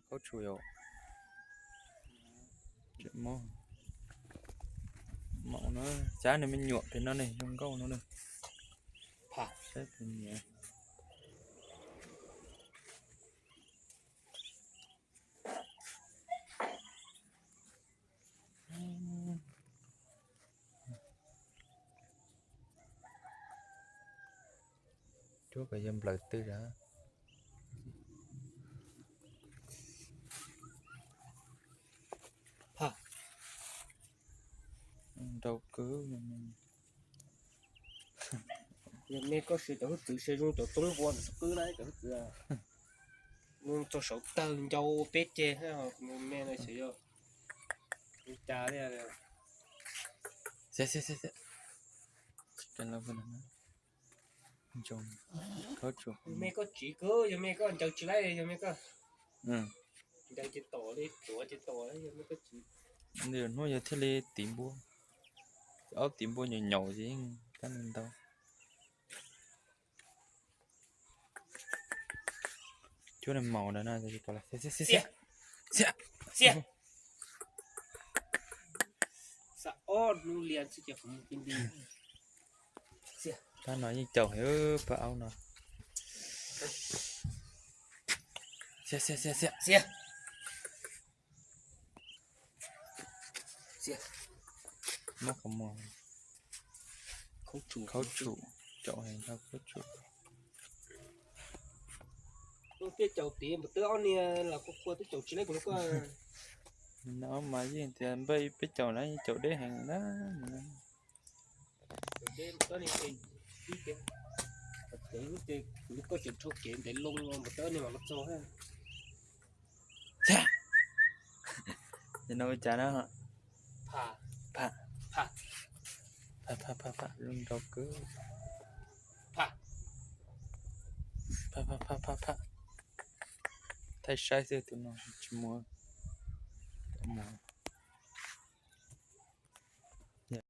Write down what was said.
Khaub tshum yom. Tseem mob. Maum no, cab nws me nyuam pem no ne, zoo nkauj no ne. Saib pem niam. Cuab kom yog nplawm twg a. Nrau kwv. Yog me koj siv cov hwj txwv siv zoo cov toob npua ntawm xub qwb na cov hwj txwv. Zoo txog saum tawg ncau peb ceg, me no xyov yog cas li. Yog me koj tsiv kawg, yog me koj ncaws tsis laib, yog me koj ncaws ces tom li, tuav ces tom li, yog me koj tsiv. Hnub yog thiaj li tiv npua, ob tiv npua nyaum nyaum ces yeej kab ntau. Cuab nws maum ntawd no, xiab, xiab, xiab. Xab ob hnub lias xwb ces kuv mus ti nti. Kab no yeej caum heev pab aub no. Xiab, xiab, xiab, xiab. Xiab. Muab qhov muag. Khaub tshum, khaub tshum, caum heev khaub tshum. Peb caum tid npawg Tawb ob niag los kua kua twb caum tsis laib kuv no koj. No mas yeej tias npawg peb caum na yeej caum deb heev na. Koj tseem rau kev ntev loo npawg Tawb niag mam los txog. Ces no ua cas na? Pham, pham, pham, pham, pham, zoo nrau kwv. Pham, pham, pham, pham, pham. Thaij saib xwb tus no tsis muaj.